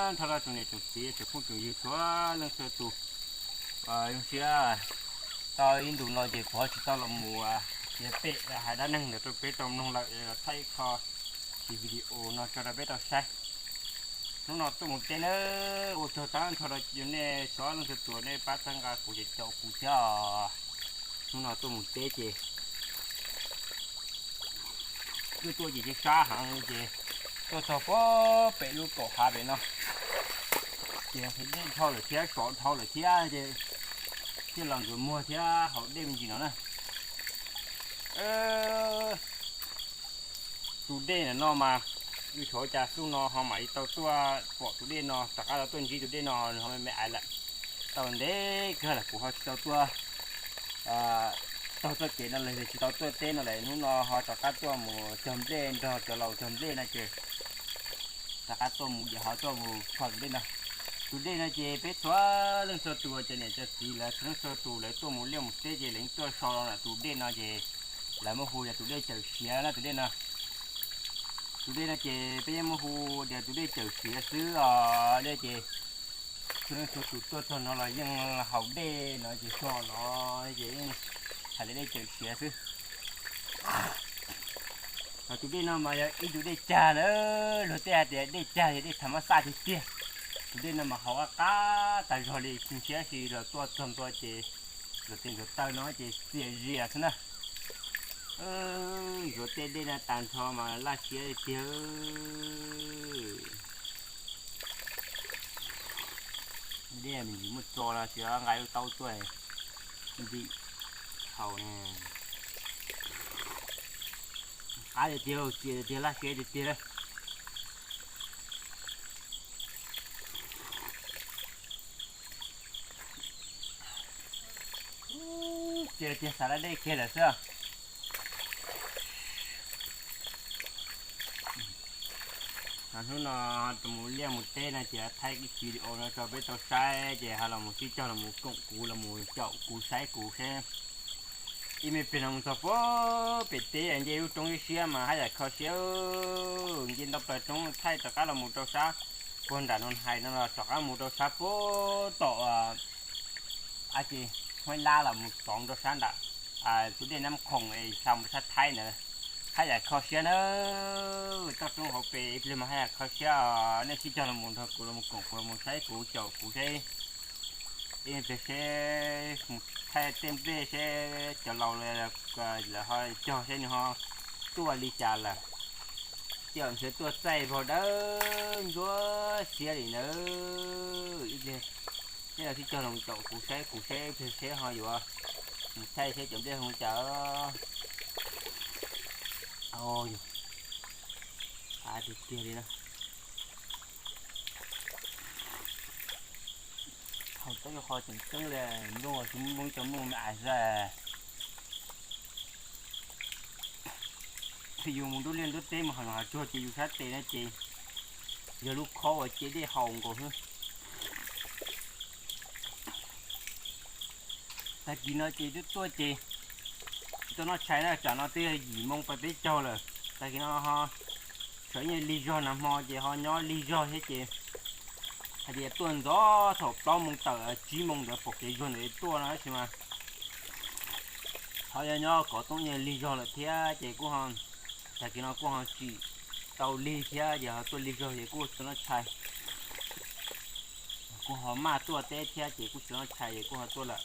Nrho rau tsoom niam tsoom txiv tsoom phooj tsoom ywg txhua leej txhua tus. Zoo siab tau ib ntus no ces kuv ho tsis tau los mus piav pem hais dab neeg ntawd rau peb tau mloog lawm, thaij ib qho video no tso rau peb tau saib. Hnub no tuaj mus teb nawb, ua tsaug tag nrho rau nej txhua leej txhua tus nej pab txhawb nqa kuv ces caum kuv thiab os. Hnub no tuaj mus teb ces tuaj tuaj ces sab heev ces tuaj txog puag pem lub kaum hav pem no ces dej dhau lawm thiab sov dhau lawm thiab ces thiaj los ntxuav muag thiab haus dej me ntsis no na. Tus dej ntawm no mas, yus xyov cas xub no ho mam li tau tuaj pom tus dej no, rov qab tau tuaj ntsib tus dej no ho me me ais lawm. Tau ntev kawg lawm kuv ho tsis tau tuaj taug txoj kev no los tsis tau tuaj teb no lawm, hnub no ho rov qab tuaj mus cog nplej nrog cov laus cog nplej no ces rov qab tuaj mus ces ho tuaj mus kho tus dej no. Tus dej no ces peb txhua leej txhua tus cov niam cov txiv lawv txhua leej txhua tus lawv tuaj mus liaj mus teb ces lawv tuaj so los tus dej no ces lawv muab hu tias tus dej Cawm Siav na tus dej no. Tus dej no ces peb yeej muab hu tias tus dej Cawm Siav xwb os. Dej ces txhua leej txhua tus tuaj txog no los yeej haus dej no ces so no ces yeej hais tias dej Cawm Siav xwb. Ho tus dej no mas yog ib tug dej cag na, luag tej hais tias dej cag yog dej tham mab xaj tiag tiag. Tus dej no mas haus qab qab tas zog li, tab sis los tuaj txog ntua ces ntxuav tes ntxuav taw no ces txias zias xwb na. Ntxuav tej dej no tas nrho mas laj siab tiag. Dej me ntsis muaj tso los tsis nqa lub taub tuaj ntim haus ne. Qab tiag tiag, txias tiag tiag, laj siab tiag tiag lawm. Txias tiag xav laj dej kiag lawm xwb. Hnub no mus liaj mus teb no ces thaij ib video no rau peb tau saib ces ho los mus sib cog los mus koom kuv los mus caum kuv saib kuv seb ib me pliag no mus txog puag pem teb nce lub roob ib siab mas haj yam kho siab, nce ntau plaws roob thaij rov qab los mus rau sab puag nram no hais no los rov qab mus rau sab puag tom a ces Huaib Lab los mus txoov rau sab nram tus dej Nab Khoom es xa mus sab Thaib ntawd. Haj yam kho siab na, toj roob hauv pes ib pliag mas haj yam kho siab. Nej sib cog los mus nrog kuv los mus koom kuv los mus saib kuv caum kuv seb ib pliag seb mus thaij tej nplej seb cov laus lawv ho cog seb nws ho tuaj li cas lawm. Ces ntshe tuaj txaij vog dawb ntsuab siab li ntawd. Ib pliag nej los sib cog los caum kuv saib kuv seb ib pliag seb ho yuav mus thaij seb cov nplej ho cas. Yog, qab tiag tiag li na. Haus tau qho tseem ceeb li, nplooj tsis muaj nplooj cov muaj me ais xwb. Yus mus nruab liaj nruab teb mus haus haus tsuag ces yus sab tes no ces yog lub khob uas cia dej haus nkaus xwb. Tag kis no ces twb tuaj ces tuaj noj tshais na, tsam no twb yog yim moo pas peb caug lawm. Tag kis no ho tseem lig zog, nag hmo ces ho nyob lig zog thiab ces hais tias tuaj ntxov thaum plaub moo tawm tsib moo ntawd pom kev zuag ntawd tuaj no tab sis mas ho yog nyob kov toob yeej lig zog lawm thiab ces kuj ho, tag kis no kuj ho tsim tau lig thiab ces ho tuaj lig zog ces kuj tsis noj tshais. Kuj ho maj tuaj teb thiab ces kuj tsis noj tshais ces kuj ho tuaj lawm.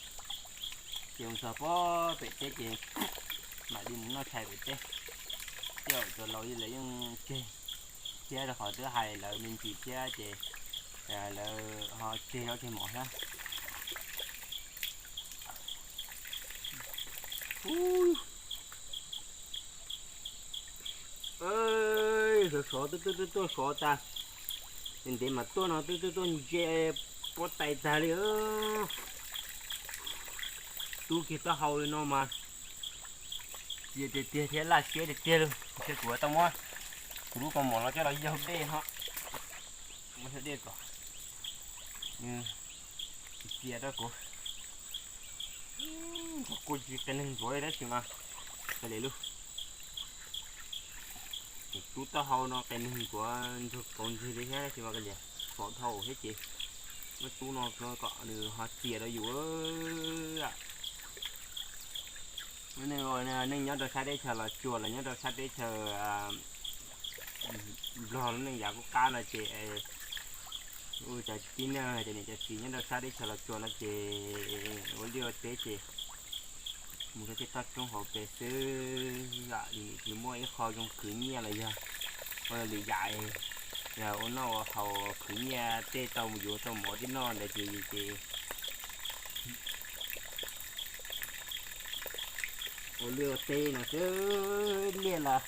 Ces mus txog puag pem teb ces mam li mus noj tshais pem teb. Tej zaum cov laus lawv yeej tseg thiab rau qhov twb hais lawv me ntsis thiab ces lawv ho tseg zaub tseg mov thiab. Sov sov tuaj tuaj tuaj sov tas, ntev mas tuaj no twb tuaj tuaj ntse pob tais tag li. Tub kiag taub hau li no mas txias tiag tiag thiab laj siab tiag tiag li. Ntshe kuv tau muab kuv lub kaus mom no coj los yaug dej ho, muab yaug dej kom txias rau kuv. Kuj tsis qe neeg ntxuav li tab sis mas kav liam lauj. Tub taub hau no qe neeg ntxuav ntsug kauv ntswg li thiab tab sis mas kav liam. Pov dhau thiab ces muab tub no kom nws ho txias rau yus. Neeg, neeg nyob rau sab teb chaws Los Tsuas los nyob rau sab teb chaws Nplog, lub neej yav qub qab no ces, cov tib neeg cov niam cov txiv nyob rau sab teb chaws Los Tsuas no ces ua liaj ua teb ces mus rau tej toj roob hauv pes xwb, tsis muaj ib qho zoo khwv nyiaj los yog ua lwm yam, yog ua noj ua haus khwv nyiaj tej tau mus yuav tau mov tej noj ntawd ces, ces ua liaj ua teb no xwb. Liaj los,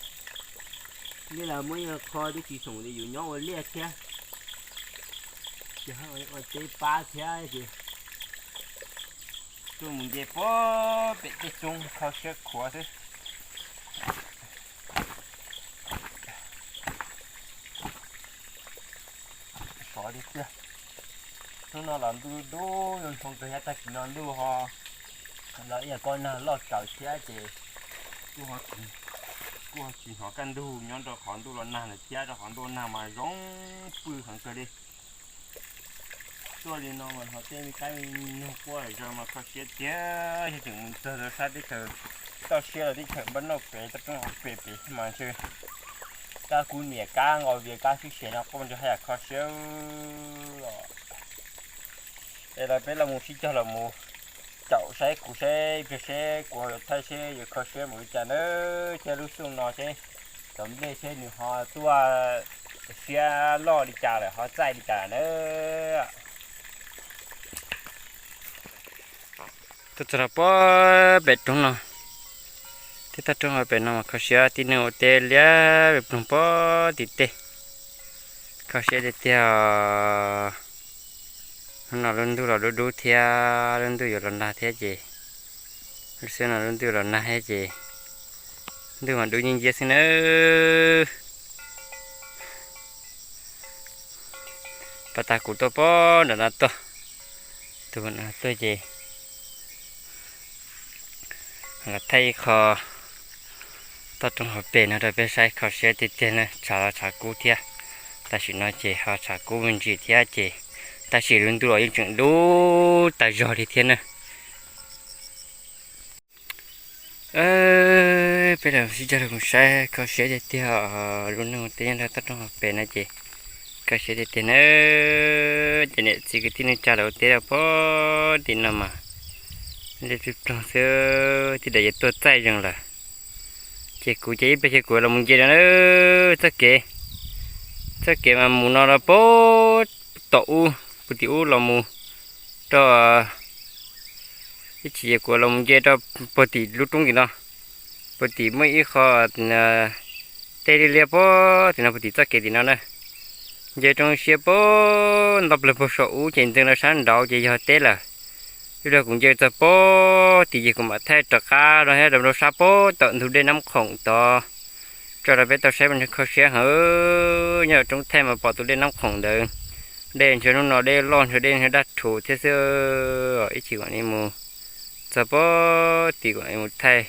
liaj los muaj ib qho twb tsis xoom tias yus nyob ua liaj thiab, ces ua teb pab thiab ces tuaj mus nce puag pem tej roob kho siab khuav xwb. Sov tiag tiag. Hnub no los ntuj dub dub zoo nroo kawg thiab, tag kis no ntuj ho los ib yam koj nag loj tsaws thiab ces kuj, kuj tsis hnov kaj ntug nyob rau qhov ntuj los nag lawm thiab, rau qhov ntuj nag mas zoo pw heev kawg li. Tuaj li no mas hnov tej me qaib me noog quaj zom zaws mas kho siab tiag. Yog tseem mus txog rau sab teb chaws toj siab los teb chaws npaj noj pem toj roob hauv pes pem mas ntshe kab kub niam kab nqos vias kab sib sev no quaj ntshe haj yam kho siab os. Es los peb los mus sib cog los mus caum saib kuv seb ib pliag seb kuv yuav thaij seb yuav kho siab npaum li cas nawb. Thiab lub xyoo no seb cov nplej seb nws ho tuaj siab loj li cas lawm ho txaij li cas nawb. Tuaj txog rau puag pem roob no, tej toj roob hauv pem no mas kho siab, tib neeg ua teb liab ploog puag tim tej. Kho siab tiag tiag. Hnub no lub ntuj los dub dub thiab, lub ntuj yuav los nag thiab ces, lub xyoo no lub ntuj los nag thiab ces ntuj mas dub nciab nciab xwb nawb. Pas tas kuv tuaj puag nram no tuaj, tus no tuaj ces los thaij ib qho toj roob hauv pes no rau peb saib, kho siab tiag tiag na, tshav los tshav kub thiab. Tam sim no ces ho tshav kub me ntsis thiab ces, tab sis lub ntuj los yeej tseem dub tas zog li thiab na. Peb los sib cog los mus saib, kho siab tiag tiag. Lub neej ua teb nyob rau toj roob hauv pes no ces kho siab tiag tiag na. Ces niam txiv kwv tij neej tsa lawv ua teb rau puag tim no mas liab ploog xwb, tej ntawd yuav tuaj txaij zeeg lawm. Ces kuv ces ib pliag ces kuv los mus nce no na, txoj kev, txoj kev mas mus no rau puag tom ub, puag tim ub los mus rau ib chim ces kuv los mus nce rau puag tim lub roob tim no, puag tim muaj ib qho tej liab liab puag tim no, puag tim txoj kev tim no na. Nce rau siab puag nto plaws puag saum ub ces ntxeev rau sab nraud ces yog teb lawm. Ib pliag kuv nce txog puag tim ces kuv mam thaij rov qab rau thiab rau sab puag tom ntug dej Nab Khoom tod tso rau peb tau saib, mas ntshe kho siab heev. Nyob roob thaij mas pom tus dej Nab Khoom ntawd, dej ntshe hnub no dej loj ntshe dej ntshe daj rhuv thiab xwb. Ib chim mam li mus txog puag tim mam li mus thaij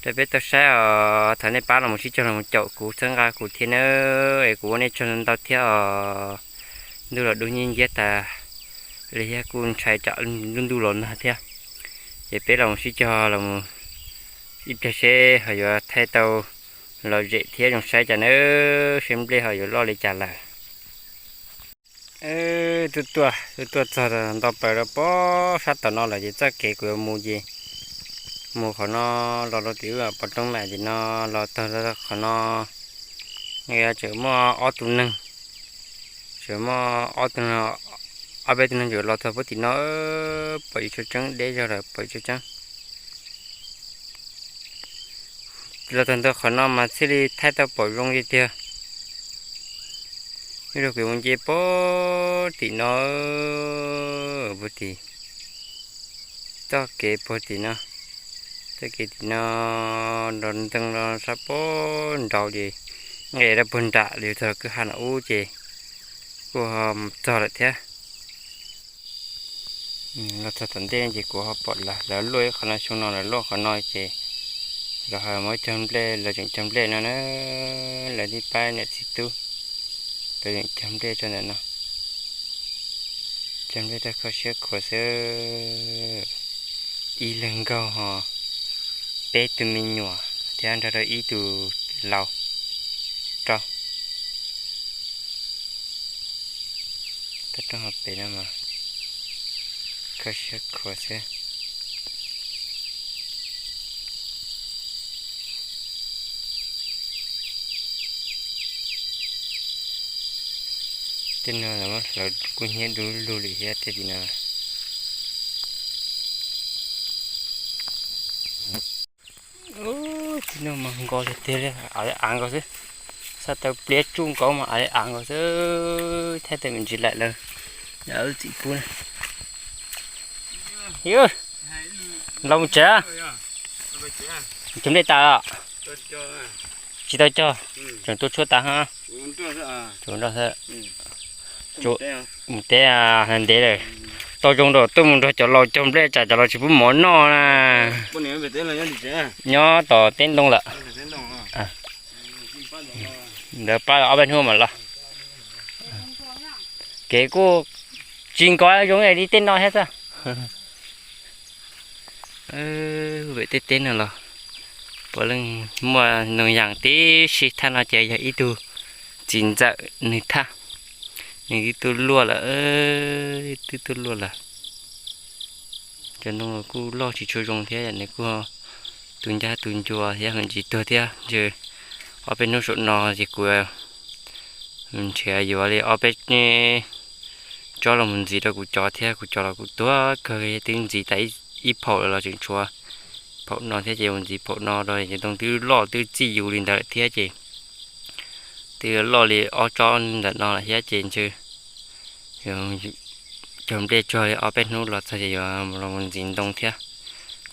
rau peb tau saib os. Thov nej pab los mus sib cog los mus caum kuv txhawb nqa kuv thiab nawb, es kuv ua nej tsaug ntau thiab os. Ntuj los dub nciab nciab tas li thiab, kuj ntshai tsam lub ntuj los nag thiab. Ces peb los mus sib cog los mus ib pliag seb ho yuav thaij tau lom zem thiab zoo saib cas nawb, seb nplej ho yuav loj li cas lawm. Tuaj tuaj, tuaj tuaj txog nto plaws rau puag sab tom no lawm ces txoj kev kuv yuav mus ces mus qhov no los rau tim ub pov roob mam tim no los txog qhov no tseem muaj ob tug neeg, tseem muaj ob tug, ob peb tug neeg tseem los txog puag tim no, pom yus tshua tseeb deb zog lawm, pom yus tshua tseeb. Los txog ntua qhov no mas thiaj li thaij tau pom zoo li tiag. Ib zaug kuv mus nce puag tim no, puag tim txoj kev puag tim no, txoj kev tim no nrov nteeg los sab puag nraud ces nqes rau puag nram li txog kwj ha no ub ces kuj ho txog lawm thiab. Los txog tom ntej ces kuv ho pom lawv, lawv luaj ib qho no, xyoo no lawv luaj qhov no ces lawv ho muab cog nplej, lawv tseem cog nplej no na. Lawv tib pab niam txiv tub, lawv tseem cog nplej rau ntawm no. Cog nplej rau kho siab khuav xwb. Ib leeg nkaug ho peb tug me nyuam thiab nrog rau ib tug laus rau. Toj roob hauv pem no mas kho siab khuav xwb. Tej no los muab hlawv kub hnyiab du lug li thiab tej tim no. Ub, tib no mas nko tiag tiag li, av li av nkaus xwb. Xav tau pliab tsuj nkaus mas av li av nkaus xwb, thaij tau me ntsis laim lawm. Yog wb txiv pub na. Yus, los mus tsev. Cog nplej tas los? Tsis tau cog, tseem tua tshuaj tas ha. Tsuas nrog xwb. Mus teb heev ntev lawm. Tau zoo rau tuaj mus nrog cov laus cog nplej tsam cov laus tsis pub mov noj na. Nyob tom teb ntoo lawm. Ntawd pab ob peb hnub mam los. Kev kuj tsis nkos zoo li tej no thiab xwb. Pem tej teb no los puav leej muaj ntoo yas tib si. Thaj no ces yog ib tug txiv ntxawm nws thaj, nws twb tuaj luaj lawm, twb tuaj luaj lawm. Cov ntoo kuj loj tsis tshua zoo thiab, nws kuj tu ncab tu ncua thiab, me ntsis tuag thiab. Ntshe ob peb hnub saum no ces kuv nrhiav yuav li ob peb tsob los mus ntxiv rau kuv cov thiab, kuv cov los kuj tuag kawg, twb ntxiv tas ib phaum lawm los tseem tshuav phaum no thiab ces mus ntxiv phaum no rau, ces ntoo twb loj twb txij yus li ntawd lawm thiab ces twb loj li ob tsob ntawm no lawm thiab ces ntshe cog nplej tsuag li ob peb hnub los txog ces yuav los mus ntxiv ntoo thiab.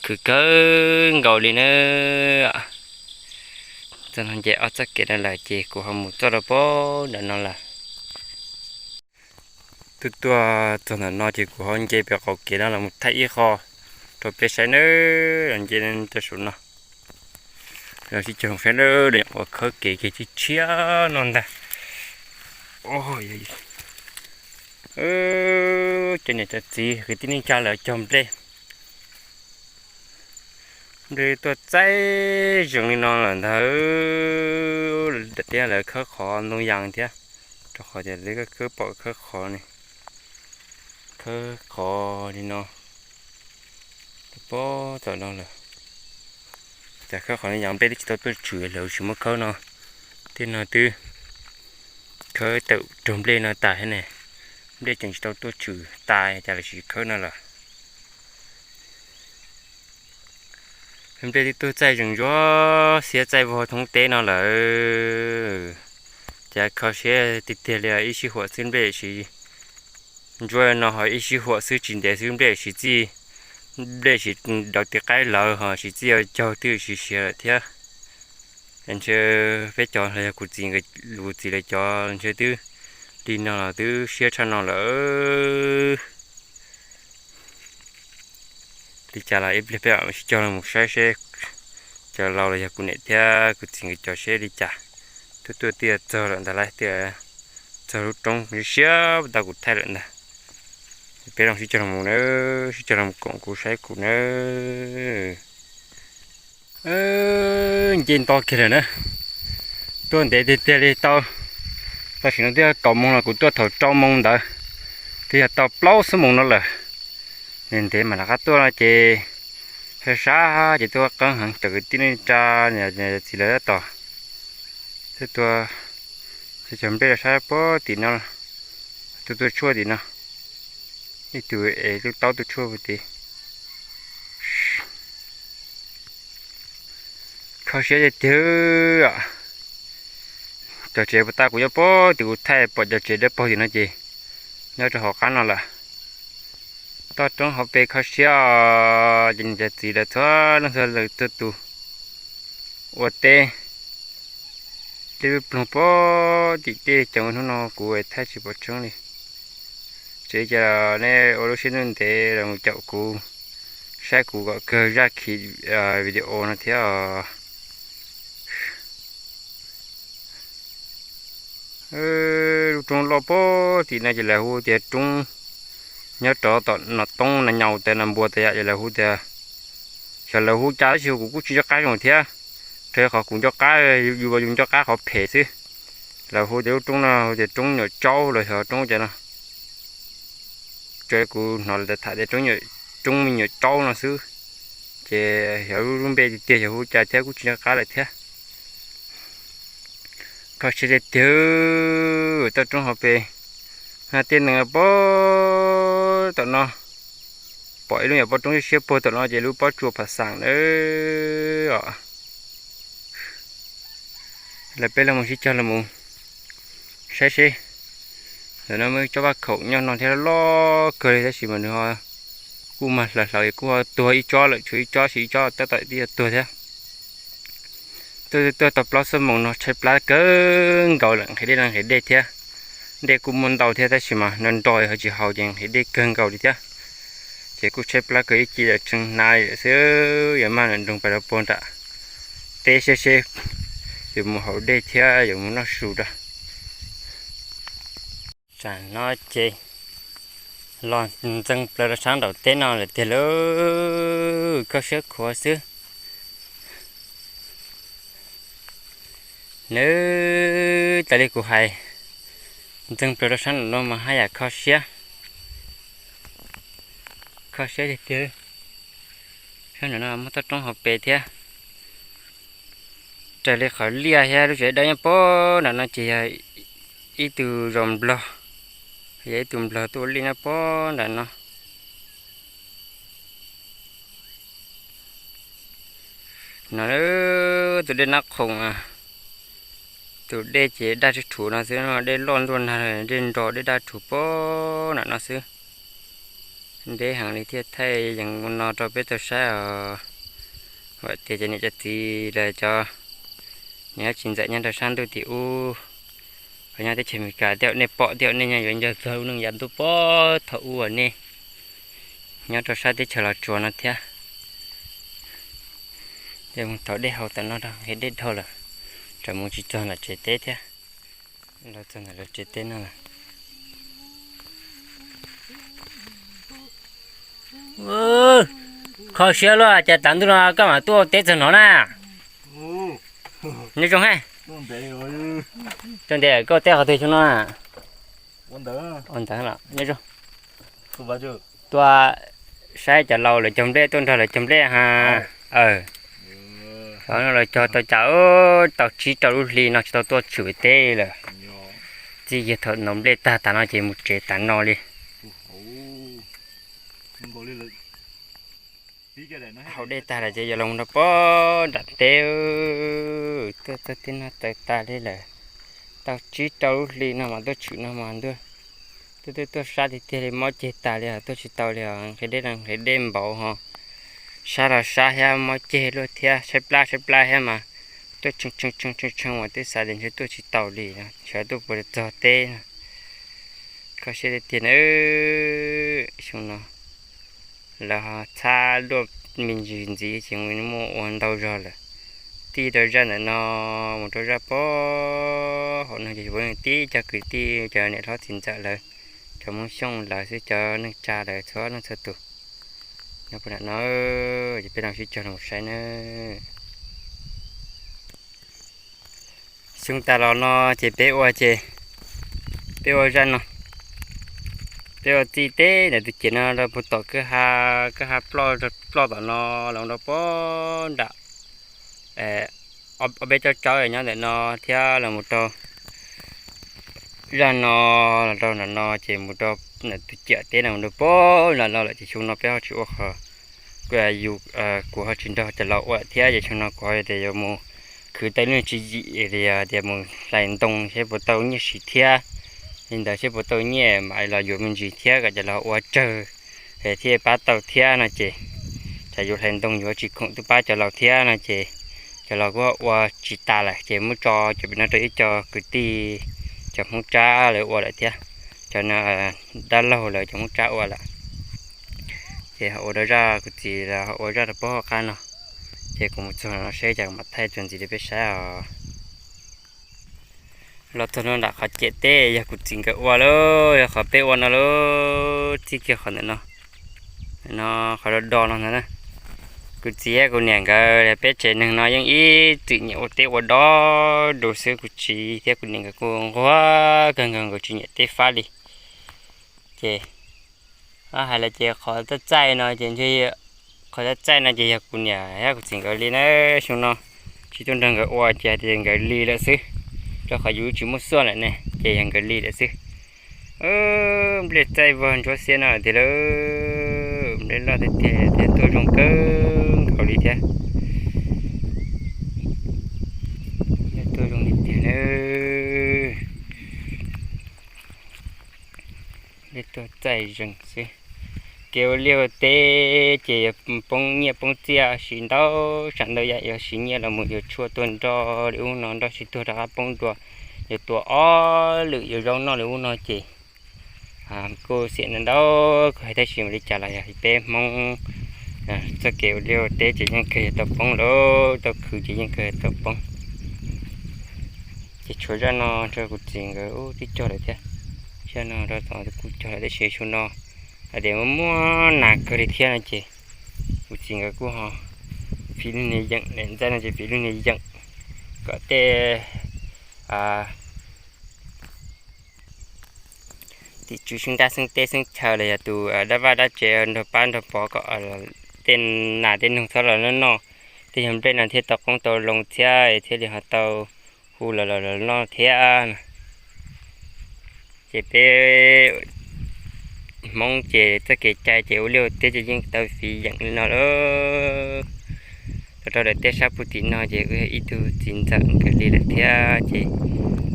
Khwv kawg nkaus li na. Txog no ces ob txoj kev no lawm ces kuv ho mus txoj rau pem ntawm no lawm. Twb tuaj txog ntawm no ces kuv ho nce pem qaum kev no los mus thaij ib qho rau peb saib nawb, los nce rau saum no. Los sib cog saib nawb, uas khawb kev ces tshiab tshiab no ntag. Cov niam cov txiv kwv tij neej tsa lawv cog nplej, nplej tuaj txaij zees li no lawm ntag. Daim tiab lawv khawb qhov ntoo yas thiab, rau qhov tias lawv khawb pom khawb qhov ne, khawb qhov li no. Pab tom no lawm. Cas khawb qhov ntoo yas nplej twb tsis tau tuaj tshwm lawv tsis muab khawb no. Tej no twb khawb tawm raug nplej no tas thiab ne, nplej tseem tsis tau tuaj tshwm tas cas lawv tsis khawb no lawm. Nplej twb tuaj txaij zees ntsuab xiab txaij vog thoob teb no lawm. Ces kho siab tiag tiag li, ib sij huam xwb nplej siv ntsuab no ho ib sij huam xwb tsis ntev xwb nplej siv txij, nplej siv daus ti qaib lawv ho siv txij caug twb siv siav lawm thiab. Ntshe peb cov los yog kuv txiv, kuv txiv lawv cov ntshe twb li no los twb siab tshaj no lawm. Li cas los ib pliag peb mam sib cog los mus saib seb cov laus los yog kuv niam thiab kuv txiv nkawd cov seb li cas. Twb tuaj tiaj txog lawm ntag lauj, tiaj txog lub roob siab tau kuv thaij lawm ntag. Peb los sib cog los mus nawb, sib cog los mus koom kuv saib kuv nawb. Nce nto kiag lawm na. Tuaj ntev tiag tiag li tau, tam sim no twb yog kaum moos los kuv tuaj thaum rau moos ntawd, twb yog tau plaub xuab moos no lawm. Ntev ntev mam rov qab tuaj no ces sab sab ces tuaj qeeb heev, cov kwv tij neej tsa niam txiv lawv tab tom tuaj tua, cog nplej rau sab puag tim no, tuaj tua tshuaj tim no, ib tug es lub taub tua tshuaj puag tim. Kho siab tiag tiag. Cov tsev puag ta kuv nyob puag tim kuv thaij pom cov tsev dawb paug tim no ces nyob rau hauv qab no lawm. Toj roob hauv pes kho siab os, ces niam cov txiv lawv txhua leej txhua tus ua teb, tej lub ploog puag tim tej cov hnub no kuv thaij tsis pom tseeb li. Tseem cia nej ua lub siab ntev los mus caum kuv, saib kuv kom kawg zaj khiv video no thiab os. Lub roob loj puag tim no ces lawv hu tias roob Nyob rov tom Nom Toob Nas Nyaus tas Nas Npua tas yom, lawv hu tias, xyov lawv hu cas tab sis kuv kuj tsis nco qab zoo thiab, rau qhov kuv nco qab, yus yus nco qab qhov phem xwb. Lawv hu tias lub roob no hu tias roob Nyuam Tsaub los xyov roob cas no. Ces kuv hnov lawv tham tias roob Me Nyuam Tsaub no xwb, ces xyov lub npe tiag tiag xyov hu cas thiab kuj tsis nco qab lawm thiab. Kho siab tiag tiag, toj roob hauv pes, tej nees puag tom no, pom ib lub nyuam pob roob siab siab puag tom no ces lub pob tsuas Phav Xaam na. Lawv peb los mus sib cog los mus saib seb. Ntawm no muaj ib tsob vaj khaum nyob no thiab loj kawg li tab sis mas nws ho kuj mag hlawv hlawv kuj ho tuag ib tsob lawm, tshuav ib tsob, ib tsob tab tom twb yuav tuag thiab. Tuaj tuaj tau plaub xuab moos no tshaib plab kawg nkaus lawm, nqhis dej los nqhis dej thiab. Dej kuj muaj ntau thiab tab sis mas nrov nrov ho tsis haus ces nqhis dej kawg nkaus li thiab. Ces kuj tshaib plab kawg ib ce lawm tseem hnav li lawm xwb, yuav maj nroog pas rau puag nram teb seb seb yuav mus haus dej thiab yuav mus noj su rau. Tsam no ces los ntxeev plaws rau sab nraum teb no lawm tiag lauj, kho siab khuav xwb. Nws tas li kuv hais, ntxeev plaws rau sab nraum no mas haj yam kho siab, kho siab tiag tiag. Sab nraum no muaj toj roob hauv pes thiab. Raws li qhov liaj thiab lub tsev dawb nyob puag nram no ces yog ib tug zos nplog, yog ib tug nplog tuaj ua liaj nyob puag nram no. No tus dej Nab Khoom, tus dej ces daj tsuj rhuv no xwb, dej loj ntuj nag, dej nro dej daj rhuv puag nram no xwb. Deb heev li thiaj thaij yees no rau peb tau saib os. Vam tias cov niam cov txiv los cov niam txiv ntxawm nyob rau sab ntuj tim ub, nyob teb chaws Amelikas tej zaum nej pom tej zaum nej nyob yuav nco txog lub neej yav ntuj puag thaum ub uas nej nyob rau sab teb chaws Los Tsuas no thiab. Ces mus tau dej haus tam no rau nqhis dej dhau lawm, tsam mus tsis txog ntawm tsev teb thiab. Los txog ntawm lawv tsev teb no lawm. Kho siab luaj, cas tav ntuj no koj mam tuaj teb txog no na. Nyob zoo he. Txog ntev koj teb qhov twg xyoo no na? Ua ntawd los nyob zoo. Tuaj saib cov laus lawv cog nplej, tuaj nrog lawv cog nplej ha. Aw, lawv cog tau cas, tau tsib rau lub hli no tsis tau tuaj tshwm teb lawm. Txij yog thaum ntaus nplej tag tas no ces mus tsev tas no li. Haus dej tag lawm ces yuav los rau puag nram teb, tuaj txog tib no tawv tas li lawm. Tau tsib rau lub hli no mas tuaj tshwm no mas ntuj, tuaj tuaj tuaj sab tiag tiag li, mob ceg tas li os, tuaj tsis tau li os, nqhis dej los nqhis dej npaum ho sab los sab thiab, mob ceg luaj thiab, tshaib plab tshaib plab thiab mas tuaj tshee tshee tshee tshee mas twb xav tias ntshe tuaj tsis tau li, ntshe tuaj puas txog teb no. Kho siab tiag tiag na. Xyoo no lawv ho txhab luaj me ntsis ntxiv ces muaj ua ntau zog lawm. Tij rau zaj ntawm no mus rau zaj puag hauv no ces tib cov kwv tij, cov niam hlob txiv ntxawm lawv, cov Hmoob Xyooj lawv xwb, cov neej tsa lawv txhua leej txhua tus nyob puag nram no, ces peb los sib cog los saib na. Xyoo tas los no ces peb ua ces peb ua zaj no, peb ua txij teb ntawm tus ciam no rau puag tom kwj ha, kwj ha ploj, ploj tom no los rau puag nram ob peb tsob tsawb nyob ntawm no thiab los mus rau zaj no, los rau nram no ces mus rau ntawm tus ciam teb no mus rau puag nram no lawm ces xyoo no peb ho tsis ua qhov, kuv, yus, kuv ho tsis nrog cov laus ua thiab ces xyoo no kuv ho tias yuav mus khwv tau lub tswv yim tias mus hlais ntoo seb puas tau nyiaj siv thiab, li ntawd seb puas tau nyiaj mam los yuav me ntsis thiab kom cov laus ua tsawg thiaj pab tau thiab no ces, tsam yus hlais ntoo yuav tsis khoom twb pab cov laus thiab no ces cov laus kuj ua tsis tas lawm ces muab tso cov pem no rau ib co kwv tij, cov Hmoob Tsab lawv ua lawm thiab, cov dab laug lawv cov Hmoob Tsab ua lawm. Ces ho ua rau zaj kuv txiv los ho ua zaj rau puag hauv qab no, ces kuv mus txog no seb cas kuv mam thaij txuas ntxiv rau peb saib os. Los txog no nram qhov ciam teb yog kuv txiv nkawd ua lauj, yog qhov peb ua no lauj, txij kiag qhov ntawm no, no qhov do do no ntag na. Kuv txiv thiab kuv niam nkawd peb tsev neeg no yeej ib txwm nyiam ua teb ua dab du xwb, kuv txiv thiab kuv niam nkawd kuj nquag kawg nkaus, nkawd tsis nyiam teb fab li. Ces hais los ces qhov txaij txaij no ces, qhov txaij txaij no ces yog kuv niam thiab kuv txiv nkawd li na. Xyoo no tsis tuaj nrog nkawd ua ces hais tias nkawd li lawm xwb, rau qhov yus tsis muaj xuaj lawm ne, ces yog nkawd li lawm xwb. Nplej txaij vog ntsuab xiab no tiag lauj, nplej loj tiag tiag thiab tuaj zoo kawg nkaus li thiab. Tuaj zoo li tiag na. Nplej tuaj txaij zeeg xwb. Kev ua liaj ua teb ces yuav poob nyiaj poob txiaj siv ntau, tsam ntau yam yuav siv nyiaj los mus yuav tshuaj tuaj nroj li ub no, nroj tsis tuag rov qab poob dua, yuav tua ob lwm yuav zaub noj li ub no ces kuj xiam ntau ntau. Kuv hais tab sis mas li cas los yog peb Hmoob txoj kev ua liaj ua teb ces yeej kawg yuav tau poob lauj, tau khwv ces yeej kawg yuav tau poob. Ces tshuav zaj no nrog kuv txiv nkawd ub twb cog lawm thiab, zaj no rau tom kuj cog lawm tab sis xyoo no hais tias muaj muaj nas kawg li thiab no ces kuv txiv nkawd kuj ho fiv lub niag yeem, ntxaij no ces fiv lub niag yeem kom tej tim tswv xeeb nrab xeeb teb xeeb chaw los yog tus dab vaj dab tsev nrog pab nrog pov kom tej nas tej noog txhob los noj noj, tej yog nplej no thiaj tau qoob tau loo thiab thiaj li ho tau hu los los noj thiab. Ces peb Hmoob ces txoj kev cai ces ua liaj ua teb ces yeej tau fiv yeem li no lauj. Los rau daim teb sab puag tim no ces kuj yog ib tug txiv ntxawm nkawd li lawm thiab ces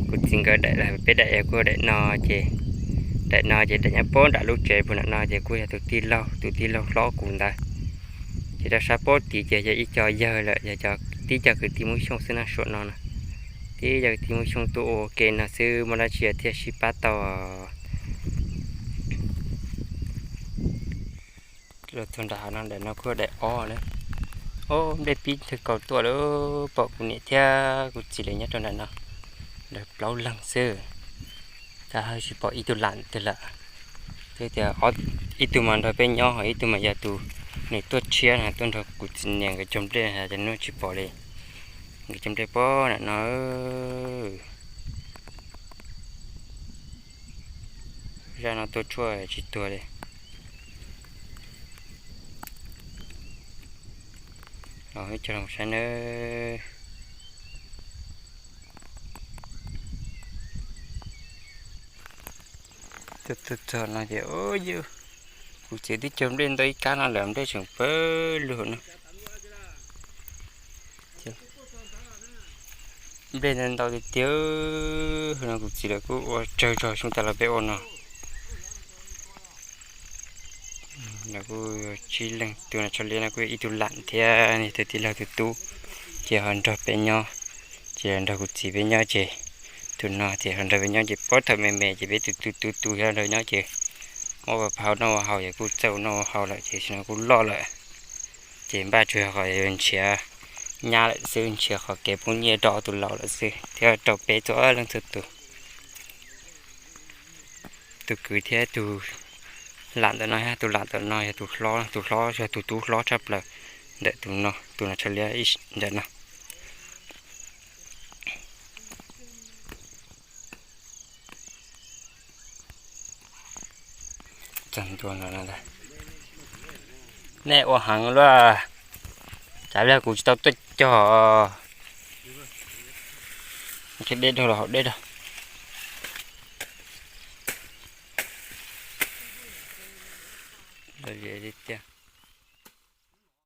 kuv txiv nkawd daim, peb daim yog kuj daim no ces, daim no ces daim nyob puag nram lub tsev puag nram no ces kuj yog tus tij laug, tus tij laug hlob kuv ntawd. Ces rau sab puag tid ces yog ib co yawg lawm, yog cov tib co kwv tij Hmoob Xyooj xwb na, suam no na. Tib co kwv tij Hmoob Xyooj tuaj ua ke no xwb, muaj dab tsi thiaj sib pab tau. Los txog nram hav no, daim no kuj daim ob na. Ob nplej pib thawj kaus tuaj lawm, pom kuv niam thiab kuv txiv lawv nyob rau nram no, lawv plaub leeg xwb. Tab haj tsis pom ib tug lam twg lawm. Twb tias ib tug mas nrog peb nyob, ho ib tug mas yog tus nws tuaj tshiab na, tuaj nrog kuv txiv niam nkawd cog nplej, cov hnub tsis pom li. Nkawd cog nplej puag nram no. Zaj no tuaj tshuaj tsis tuag li. Los ib co los saib nawb. Tuaj txog no ces, yus, kuv txiv twb cog nplej ntau ib kab no lawm, nplej tseem pawg lug no. Nplej ntau tiag tiag no, kuv txiv lawv kuj ua tsawg zog xyoo tas los peb ua no. Lawv kuj tsib leeg, tus no tsho liab no kuj yog ib tug lam thiab, tus tij laug tus tub, ces ho nrog peb nyob, ces nrog kuv txiv peb nyob ces tus no ces ho nrog peb nyob ces puag thaum me me ces peb tus tus tus tus thiab nrog nyob ces muab ua phau noj ua haus ces kuj txawj ua noj ua haus lawm ces sim no kuj loj lawm. Ces npaj tsuas yog qhov yuav nrhiav nyab lawm xwb, nrhiav qhov kev poob nyiaj rau tus laus lawm xwb thiab rau peb txhua leej txhua tus. Tus kwv thiab tus lam ntawm no, tus lam ntawm no yog tus hlob, tus hlob yog tus tub hlob tshaj plaws ntawm tus no, tus no tsho liab ntawm no. Nej ua heev luaj, tsam pliag kuv tsis tau tuaj cog. Qhib deb dhau los haus deb dhau.